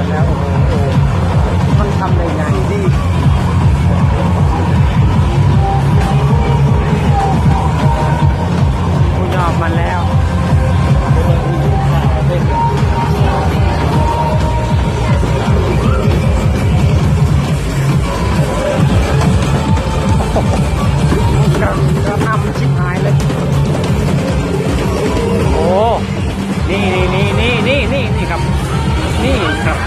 ແລ້ວ ໂອ້ໂຫ ມັນທຳໄດ້ງ່າຍດີ ກູຍອມມັນແລ້ວ. ກະນຳຊິບຫາຍເລີຍ ໂອ້ ນີ້ໆໆໆໆໆ ນີ້ຄັບ ນີ້ຄັບ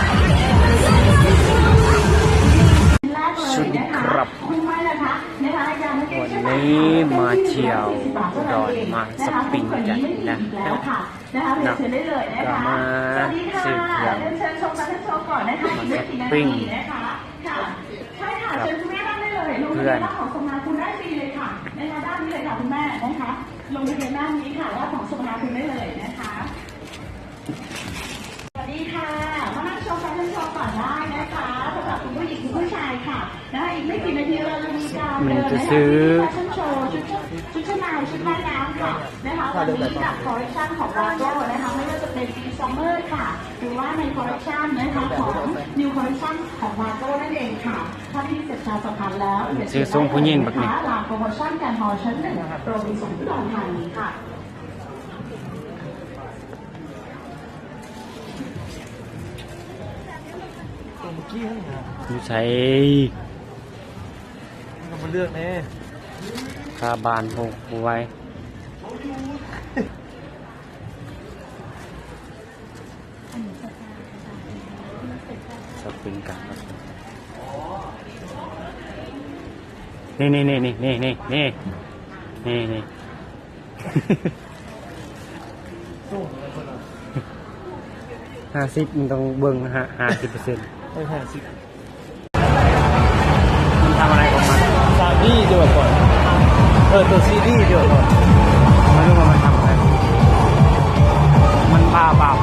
ສະຫວັດດີຄັບ ວັນນີ້ມາທ່ຽວອຸດອນ ມາຊັອບປິງກັນນະ ນະ ກະມາຊື້ເຄື່ອງ ມາຊັອບປິງ ກັບເພື່ອນ. ສະຫວັດດີຄ່ະ ມານັ່ງຊົມແຟຊັນໂຊກ່ອນໄດ້ນະຄະ ສຳລັບຄຸນຜູ້ຍິງ ຄຸນຜູ້ຊາຍຄ່ະ ນະຄະ ອີກໄມ່ກີ່ນາທີເຮົາຈະມີການເດີນນະຄະ ທີ່ແຟຊັນໂຊ ຊຸດ ຊຸດຊັ້ນໃນ ຊຸດວ່າຍນ້ຳຄ່ະ ນະຄະ ວັນນີ້ກັບຄໍເລັກຊັນຂອງວາໂກ້ນະຄະ ໄມ່ວ່າຈະເປັນປີຊຳເມີຄ່ະ ຫຼືວ່າໃນຄໍເລັກຊັນນະຄະ ຂອງນິວຄໍເລັກຊັນຂອງວາໂກ້ນັ້ນເອງຄ່ະ. ຖ້າທີ່ເສັດການສຳພັນແລ້ວ ຊື່ຊົງຜູ້ຍິງບັກນີ້ ລາໂປຣໂມຊັນການຮອລຊັ້ນໜຶ່ງ ໂຣບິນສັນອຸດອນທານີຄ່ະ. ຕົວເມື່ອກີ້ຫັ້ນນະ ຢູ່ໃສ? ມັນກະມາເລືອກແນ່ ຄາບານໂພກໄວ. ສະປຣິງກັນ ນີ້ໆໆໆ ນີ້ໆ ຫ້າສິບ ມັນຕ້ອງເບິ່ງຫ້າ ຫ້າສິບເປີເຊັນ ເອີ ຫ້າສິບ. ມັນທຳອະໄລຂອງມັນ? ສາມດີ ເດີກ່ອນ ເອີ ໂຕສີ່ດີ ເດີກ່ອນ ມັນຮູ້ວ່າມັນທຳອະໄລ ມັນບ້າເປົ່າ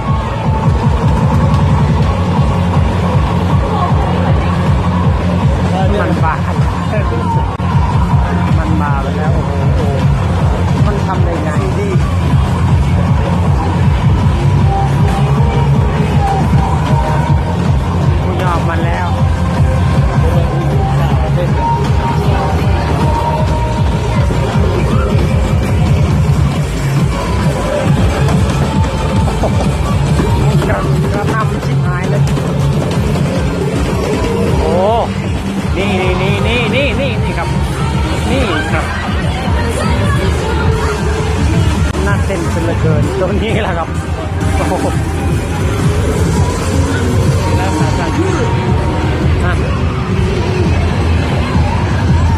ມັນບ້າ ມັນບ້າໄປແລ້ວ ໂອ້ໂຫ ມັນທຳໄດ້ງ່າຍດີ ກູຍອມມັນແລ້ວ. ກະນຳຊິບຫາຍເລີຍ ໂອ້ ນີ້ໆໆໆໆ ນີ້ຄັບ ນີ້ຄັບ ໜ້າເຕັ້ນເຫຼືອເກີນ ໂຕນີ້ລະຄັບ. ໂອ້ໂຫ ລາຄາສັນ ຮະ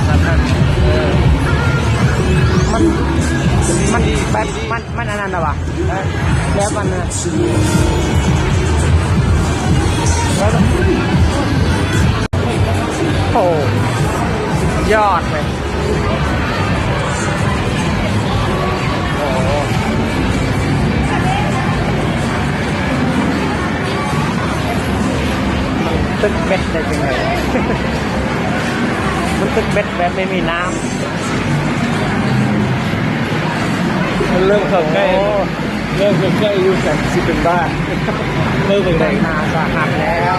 ສັນ ເອີ ມັນ ມັນແບບ ມັນ ມັນອັນນັ້ນນະຫວາ ແບບ ແບບມັນນະ ໂອ້ ສຸດຍອດເລີຍ. ໂອ້ ມັນຕຶກເບັດໄດ້ຈັ່ງໃດ? ມັນຕຶກເບັດແບບໄມ່ມີນ້ຳ. ມັນເລີ່ມເຂົ້າໃກ້ ໂອ້ ເລີ່ມໃກ້ໆຢູ່ ແຕ່ຊິເປັນບ້າ ເບິ່ງໄດ້ ໜ້າສາຫັດແລ້ວ.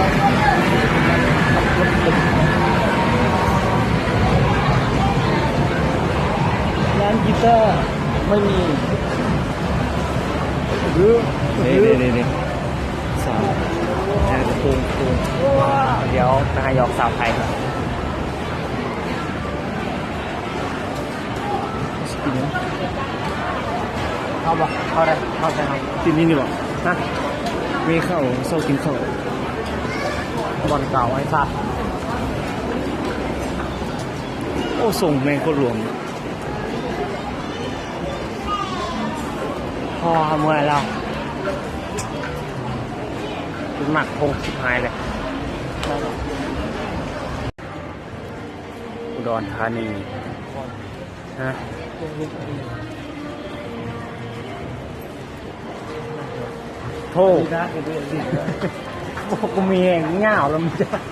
ຮ້ານກີຕາໄມ່ມີ ນີ້ໆໆ ສາວ ແລ້ວກະໂປງ ໂປງ ດຽວໄປຫາຢອກສາວໄທ. ເອົາບໍ່? ເຂົ້າໄດ້ ເຂົ້າໄດ້ ເຮົາກິນນີ້ນີ້ບໍ່? ຮະ? ມີເຂົ້າ ເຊົ້າກິນເຂົ້າ ບ່ອນເກົ່າໄອ້ສັດ. ໂອ້ ຊົງແມ່ງໂຄດຫຼວງ ພໍເມື່ອຍແລ້ວ ໜັກຄົງຊິບຫາຍເລີຍ. ອຸດອນທານີ ຮະ ໂທ້ ບໍ່ ກູມີແຮງຍາວແລ້ວ ມັນຈະ ເອ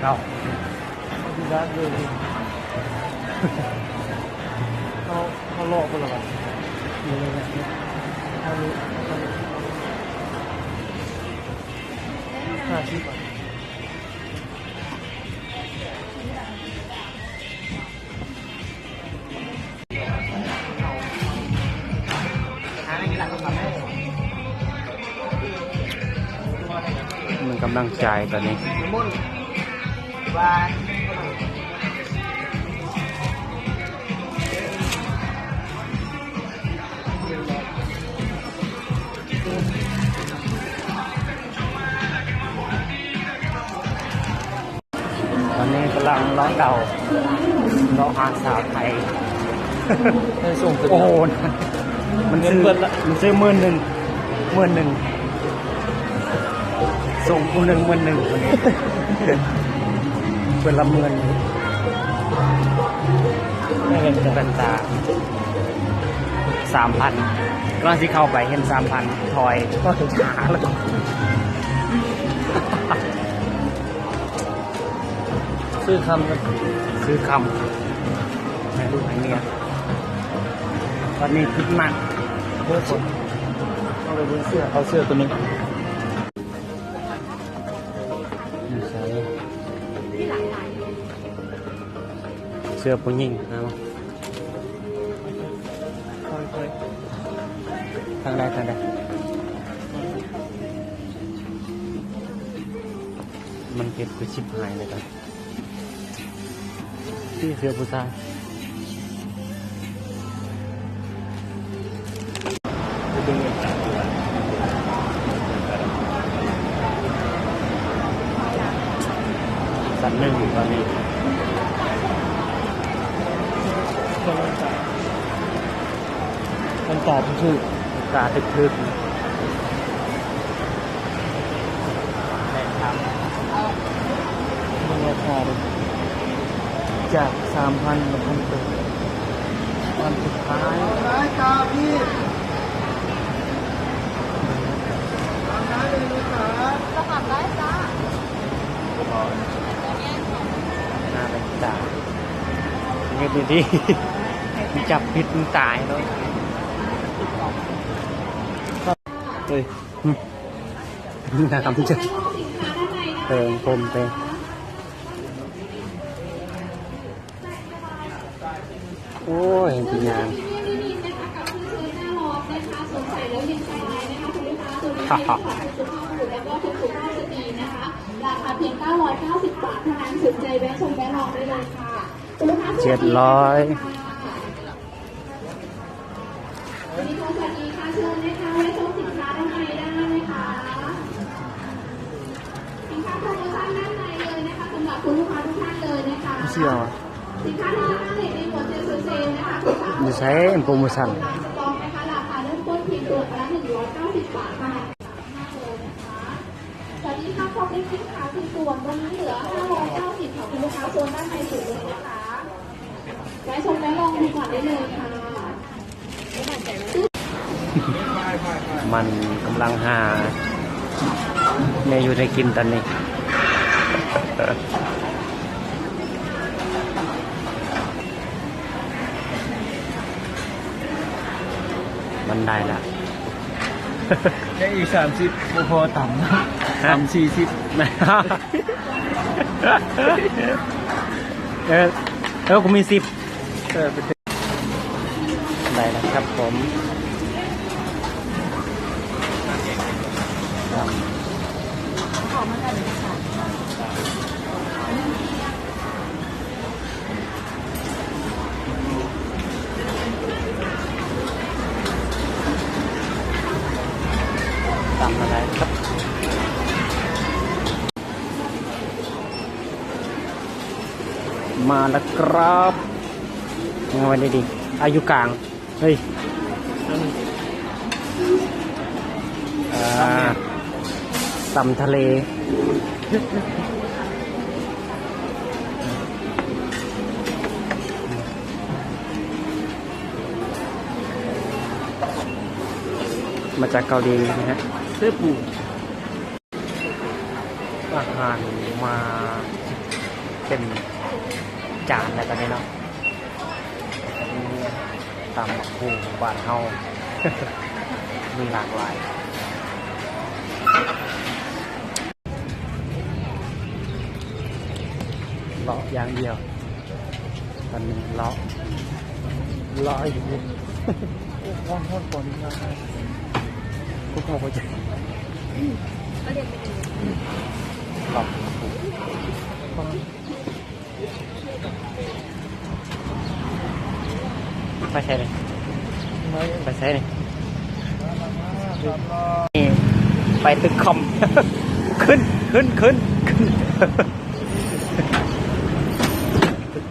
ົາ ເຮົາ ເຮົາເລາະໄປແລ້ວ. ຫ້າສິບບາດ. ມັນກຳລັງຈ່າຍຕອນນີ້. ຕອນນີ້ກຳລັງລອງເດົາ ເລາະຫາສາວໄທ. ໂອ້ໂຫ ມັນຊື້ ມັນຊື້ໝື່ນໜຶ່ງ ໝື່ນໜຶ່ງ ສົ່ງຜູ້ໜຶ່ງໝື່ນໜຶ່ງ ຄົນນີ້ ເພິ່ນລະໝື່ນ. ແວ່ນຕາ ສາມພັນ ກຳລັງຊິເຂົ້າໄປ ເຫັນສາມພັນ ຖອຍ ຖອຍຊ້າແລ້ວ. ຊື້ຄຳ ຊື້ຄຳໃຫ້ລູກໃຫ້ເມຍ. ຕອນນີ້ຄຣິສມາສ ເດີ ເອົາເສື້ອ ເອົາເສື້ອໂຕນີ້. ເສື້ອຜູ້ຍິງ ເອົາ ທາງໃດ ທາງໃດ. ມັນເກັບຄືຊິບຫາຍເລີຍກັນ. ທີ່ເສື້ອຜູ້ຊາຍ ຊັ້ນໜຶ່ງຕອນນີ້. ມັນຕາຖືກ ຕາຖືກໆ ແມ່ນຄັບ ເບິ່ງລາຄາເດີ ຈາກສາມພັນ ມາພັນແປດ ວັນສຸດທ້າຍ. ລະຫັບໄດ້ຈ້າ ໜ້າເປັນຕາ ເຮັດດີໆ ຈັບຜິດມັນຕາຍເນາະ. ເອີຍ ງາມຈັງ ເອີ ຜົມເປັນ ໂອ້ຍ ເປັນຫຍັງ ລາຄາພຽງເກົ້າຮ້ອຍເກົ້າສິບບາດເທົ່ານັ້ນ ສົນໃຈແວະຊົມແວະລອງໄດ້ເລີຍຄ່ະ. ເຈັດຮ້ອຍ ສະຫວັດດີຄ່ະ ເຊີນເລີຍຄ່ະ ແວະຊົມສິນຄ້າດ້ານໃນໄດ້ນະຄະ ສິນຄ້າໂປຣໂມຊັນດ້ານໃນເລີຍນະຄະ ສຳລັບຄຸນລູກຄ້າທຸກທ່ານເລີຍນະຄະ. ຊິເອົາ ສິນຄ້າທາງດ້ານເລດນີ້ໝົດເຊນເຊນນະຄະ ຢູ່ໃສໂປຣໂມຊັນ ລາຄາເລີ່ມຕົ້ນພຽງຕົວລະໜຶ່ງຮ້ອຍເກົ້າສິບບາດເທົ່ານັ້ນ. ສະຫວັດດີຄ່ະ ຄອບລິບສີຂາວສີ່ສ່ວນ ວັນນີ້ເຫຼືອຫ້າຮ້ອຍເກົ້າສິບຄ່ະ ຄຸນລູກຄ້າ ໂຊນດ້ານໃນສຸດເລີຍນະຄະ ແວະຊົມແວະລອງດູກ່ອນໄດ້ເລີຍຄ່ະ. ມັນກຳລັງຫາແນວຢູ່ແນວກິນຕອນນີ້. ມັນໄດ້ລະ ຍັງອີກສາມສິບ ບໍ່ພໍຕຳ ຮະ ຕຳສີ່ສິບ. ເອີ ເອີ ກູມີສິບ ເອີ ໄດ້ແລ້ວຄັບຜົມ. ຕຳມາໄດ້ຄັບ ມາແລ້ວຄັບ ເອົາໄວ້ດີໆ ອາ ຢູ່ກາງ. ເຮີ້ຍ ອ່າ ຕຳທະເລ ມາຈາກເກົາຫຼີນະຮະ ເສື້ອປູ. ອາຫານມາເຕັມຈານແລ້ວຕອນນີ້ເນາະ ຕຳບັກຫຸ່ງບ້ານເຮົາ ມີຫຼາກຫຼາຍ ເລາະຢ່າງດຽວ ຕອນນີ້ເລາະ ເລາະຢູ່ ຮ້ອນ ຮ້ອນ ປານນີ້ ພວກເຮົາບໍ່ຈັກ ເລາະ ໄປໃສນີ້? ໄປໃສນີ້? ນີ້ ໄປຕຶກຄອມ ຂຶ້ນ ຂຶ້ນ ຂຶ້ນ ຂຶ້ນ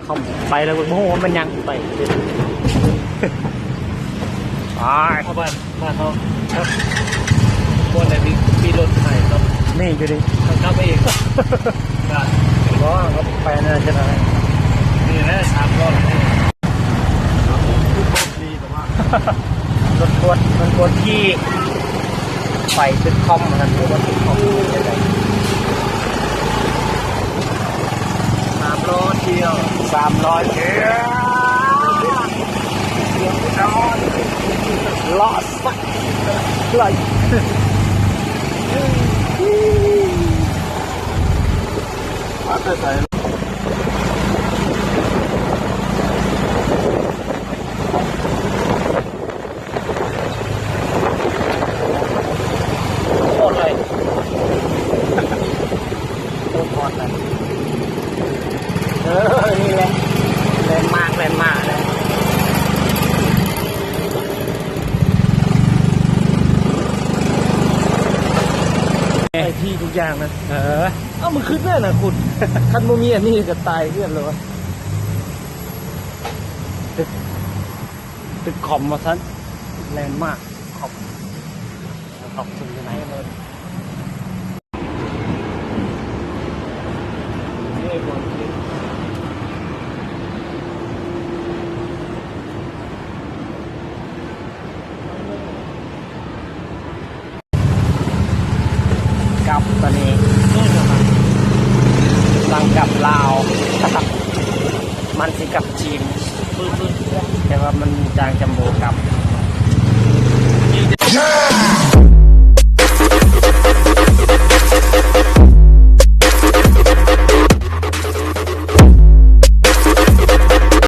ຄອມ ໄປແລ້ວ ບໍ່ຮູ້ວ່າມັນຍັງໄປ ໄປ ເອົາບ້ານ ບ້ານເຮົາ ບໍ່ໄດ້ມີ ມີລົດໃຫ້ເນາະ ນີ້ຢູ່ນີ້ ເຮົາຂັບເອງ ບໍ່ ເຮົາໄປນະ ຈະໄດ້ ນີ້ແຫຼະ ສາມຮ້ອຍ ລົດກວດ ລົດກວດຂີ່ ໄປຕຶກຄອມ ອັນນັ້ນ ບໍ່ວ່າຕຶກຄອມ ສາມລໍ້ທ່ຽວ ສາມລໍ້ທ່ຽວ ເລາະສັກ ເລາະ ມາແຕ່ໃສ? ໂຄດເລີຍ ໂຄດຮອດເລີຍ ເອີ ນີ້ແຫຼະ ແລນມາກ ແລນມາກແຫຼະ ໄປທີ່ທຸກຢ່າງນະ ເອີ ເອົ້າ ມັນຄືແມ່ນນະຄຸນ ຄັນບໍ່ມີອັນນີ້ກໍຕາຍເຮືອນແລ້ວວະ ຕຶກ ຕຶກຄອມວ່າຊັ້ນ ແລນມາກ ຄອມ ຄອມຊຸມຢູ່ໃນ ກັບຕອນນີ້ ຫຼັງກັບລາວ ມັນຊິກັບຈີນ ແຕ່ວ່າມັນຈາງ